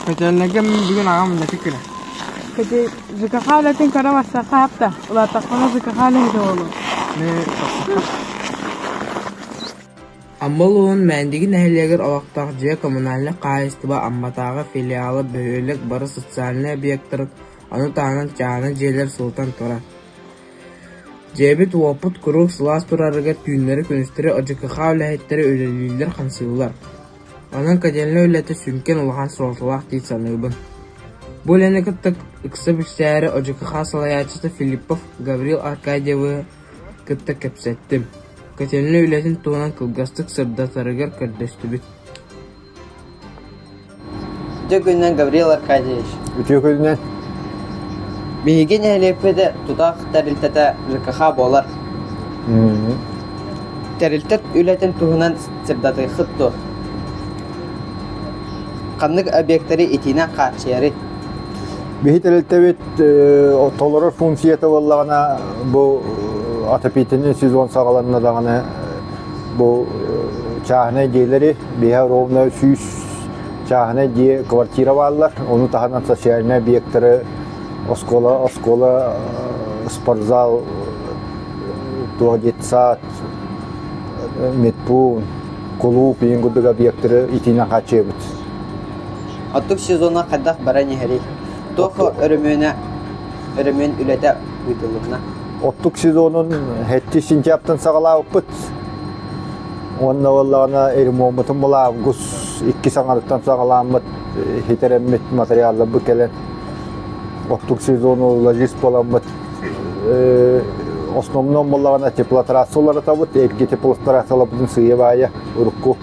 Көтөллөргө мин бүгүн аҕам үлэтин күнэ. ЖКХ үлэтин көрө барсахха хапта, улааттахпына ЖКХ үлэһитэ буолуом. Амма улууһун Мээндиги нэһилиэгэр олохтоох дьиэ коммунальнай хаһаайыстыба Амматааҕы филиала бөһүөлэк бары социальнай объектарын, ону таһынан чааһынай дьиэлэр сылытан турар. Дьиэбит-уоппут куруук сылаас турарыгар түүннэри-күнүстэри ЖКХ үлэһиттэрэ үлэлииллэр-хамсыыллар. Онон котельнай үлэтэ сүҥкэн улахан суолталаах дии саныыбын. Бу үлэни кытта ыкса билсээри ЖКХ салайааччыта Филиппов Гаврил Аркадьевы кытта кэпсэттим. Котельнай үлэтин туһунан кылгастык сырдатарыгар көрдөстүбүт. Үтүө күнүнэн, Гаврил Аркадьевич. Үтүө күнүнэн. Биһиги нэһилиэкпит тутаах тэрилтэтэ ЖКХ буолар. Тэрилтэ үлэтин туһунан сырдатыаххыт дуо? Ханнык объектары итиинэн хааччыйарый? Биһи тэрилтэбит толорор функцията буоллаҕына бу отопительный сезон саҕаланна даҕаны бу чааһынай дьиэлэри биһэ ровно 100 чааһынай дьиэ квартира бааллар ону таһынан социальнай объектары оскуола оскуола спортзал туох детсад медпуун кулууп иин курдук объектары итиинэн хааччыйабыт. Оттук сезона хайдах баран иһэрий? Туох өрөмүөнэ өрөмүөн үлэтэ ыытылынна? Оттук сезонун 7 сентябрьтан саҕалаабыппыт. Уонна буоллаҕына ремонмутун була август икки саҥарыттан саҕалааммыт хитэрэммит материалларбыт кэлэн оттук сезону ложист буоламмыт основном буоллаҕына теплотрасса уларытабыт, эргэ теплотрассаларбытын сыыйа-баайа урукку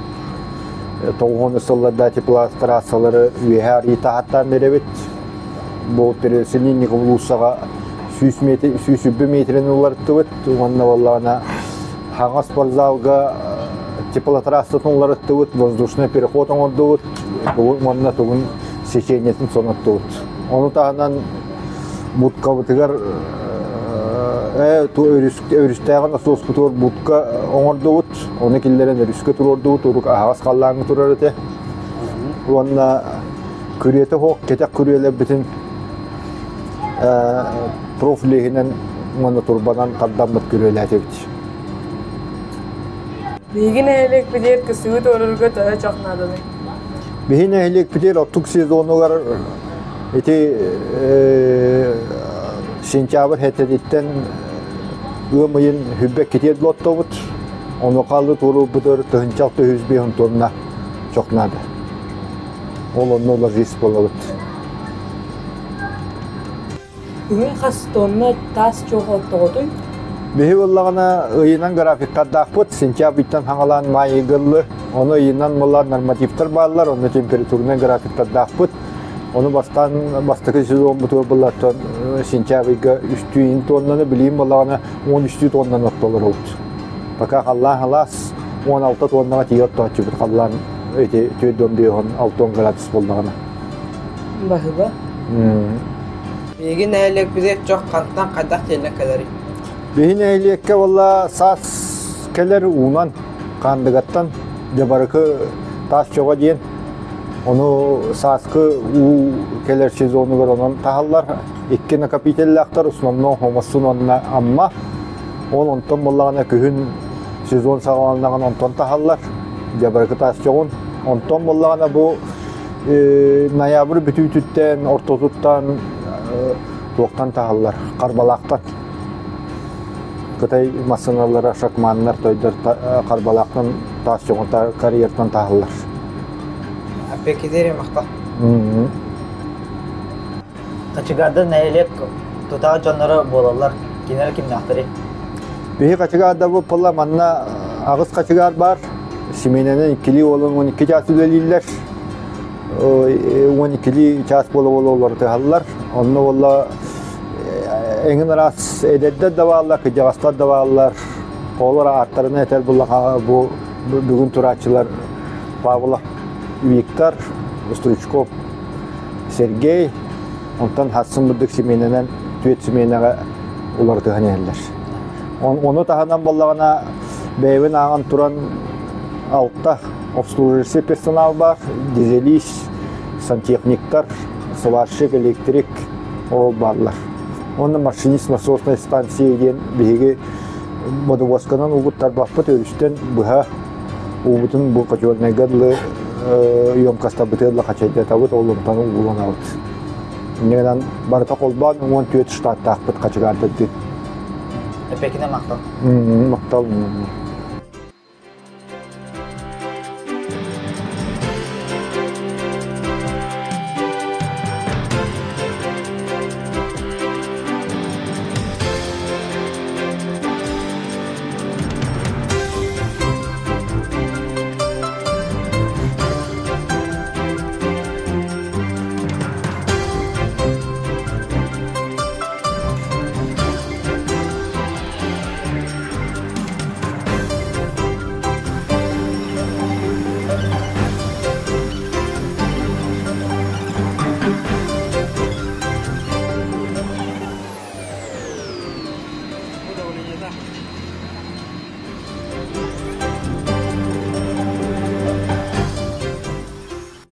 тоҕуһун сылларда теплотрассалары үөһэ арыйы таһаттаан биэрэбит. Бу Сининник улууссаҕа 100 метр, 120 метрин уларыттыбыт уонна буоллаҕына хаҥас вокзалга теплотрассатын уларыттыбыт, воздушный переход оҥордубут, уонна тугун сечениетин соноттубут. Ону таһынан будкабытыгар өрүстээҕин остуоспутугар будка оҥордубут, ону киллэрэн өрүскэ туруордубут, урук аһаҕас халлааҥҥа турар этэ. Уонна күрүөтэ суох кэтэх күрүөлэрбитин профлиһинэн уонна турбанан тардаммыт күрүөлээтибит. Биһиги нэһилиэкпитигэр кысыы туорууга төһө чох нааданый? Биһи нэһилиэкпитигэр оттук сезонугар ити сентябрь хэтэтиттэн ыам ыйын хүббэк китиэр лоттобут. Ону хаалыы туоруурбутугар тыһынчал төһүс биһун тонна чох наада. Ол онно ложист буолабыт. Бүгүн хас тонна таас чох оттоҕутуй? Биһи буоллаҕына ыйынан графиктардаахпыт. Сентябрьтан хаҥалаан маай ыйгыллы. Ону ыйынан буоллар нормативтар бааллар, онно температурнай графиктардаахпыт. Ону бастаан бастакы сезонбутугар буллартан сентябрьга үстүү тоннаны билиим буоллаҕына 13 тоннаны оттолоробут. Пока халлаан халаас 16 тоннаҕа тиийэ оттооччубут халлаан эти 4 5 6 градус буоллаҕына. Баһыба. Биһиги нэһилиэкпитигэр чох хантан хайдах тиэллэн кэлэрий? Биһи нэһилиэккэ буолла саас кэлэр уунан Хаандыгаттан Дьабарыкы таас чоҕо диэн ону сааскы уу кэлэр сезонугар онон таһаллар. Икки накопителлаахтар основном Хомоссун уонна Амма. Ол онтон буоллаҕына күһүн сезон саҕаланнаҕына онтон таһаллар Дьабарыкы таас чоҕун. Онтон буоллаҕына бу ноябрь бүтүүтүттэн, ортотуттан туохтан таһаллар Харбалаахтан. Кытай массыыналара шакманнар тойдор Харбалаахтан таас чоҕун карьертан таһаллар. Аппекидери махтал. Хачыгаардар нэһилиэк тутаах дьонноро буолаллар. Кинилэр кимнээхтэрий? Биһи хачыгаардабыт буолла манна аҕыс хачыгаар баар. Симиэнэнэн иккилии уолун 12 чаас үлэлииллэр. 12 чаас буола-буола уларытыһаллар. Онно буолла эҥин араас эдэрдэр да бааллар, кырдьаҕастар да бааллар. Оҕолор ааттарынан этэр буллаха бу бүгүн турааччылар Павлов Виктор, Стручков Сергей, онтон хассын бурдук симиэнэнэн түөрт симиэнэҕэ уларытыһан иһэллэр. Ону таһынан буоллаҕына бэйэбин ааҕан туран алта Обслуживающий персонал бар, дизелист, сантехниктар, сварщик, электрик ол бааллар. Онно машинист насосной станция диэн биһиги бодобуосканан угуттарбаппыт өрүстэн быһа уубутун бу котельнайга дылы емкостабытыгар дылы хачайдатабыт, ол онтон ууланабыт. Иннинэн барыта холбоон 14 штаттаахпыт хачыгаардардыы. Эппекине махтал. Махтал.